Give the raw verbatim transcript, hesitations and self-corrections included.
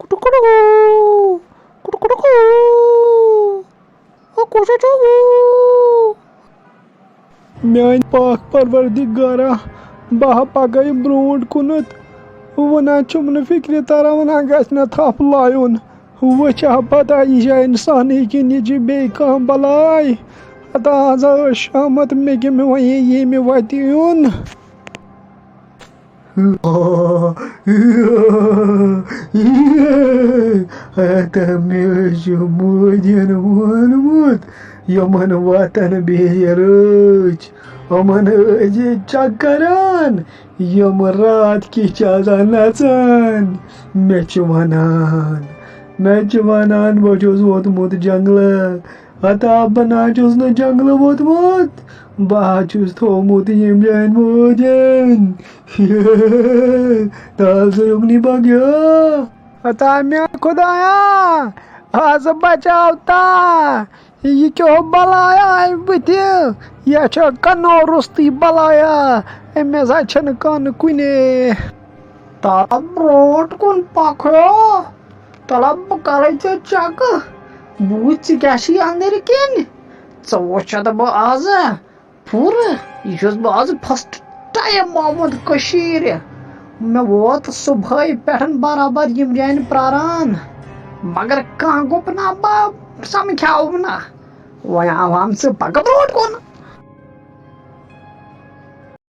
ٹُکڑو، ٹُکڑو۔ او کُس چھُ؟ میٲنۍ پاک پروردگارا، بہٕ ہا پکے برونٛٹھ کُنتھ۔ وۄنۍ چھُم نہٕ فکرِ تران، وۄنۍ گژھِ نہ تھپھ لایُن۔ وۄنۍ چھا پتہ، یہِ چھا انسانٕے کِنہٕ یہِ چھِ بیٚیہِ کانٛہہ بلاے؟ ہتا آز ٲس شامت مےٚ کہِ مےٚ وَنے ییٚمہِ وَتہِ یُن۔ ہتا مےٚ چھُ مودین ووٚنمُت، یِمن وَتن بیٚہہِ رٲچھ، یِمن ٲسۍ زِ چک کران، یِم راتھ کِتھ چھِ آسان نژان۔ مےٚ چھِ ونان، مےٚ چھِ ونان، بہٕ چھُس ووتمُت جنگلہٕ۔ ہتا بہٕ نہ چھُس نہٕ جنگلہٕ ووتمُت، بہٕ ہا چھُس تھوٚومُت ییٚمہِ جایہِ مودین۔ تازٕ یُکنی بگیو۔ ہتا مےٚ خدایا، آز بچاو تا۔ یہِ کیٛاہ بلایا آیہِ بٕتھِ؟ یہِ چھےٚ کنو روٚستُے بلایا۔ أمِس ہا چھَنہٕ کانٛہہ کُنے۔ تَلہٕ برٛونٛٹھ کُن پَکھو۔ تَلہٕ بہٕ کَرَے ژےٚ چَکہٕ۔ بہٕ وٕچھِ ژٕ کیٛاہ چھِ اَندٕرۍ کِنۍ۔ ژٕ وٕچھَتھ بہٕ آزٕ پوٗرٕ۔ یہِ چھُس بہٕ آزٕ first time آمُت کٔشیٖرِ۔ مےٚ ووت صُبحٲے پٮ۪ٹھ برابر یِم جانہِ پرٛاران۔ مگر کانٛہہ گوٚب نہ، بہٕ سَمکھیوُم نہ۔ وۄنۍ آوام ژٕ پَکہٕ برٛونٛٹھ کُن۔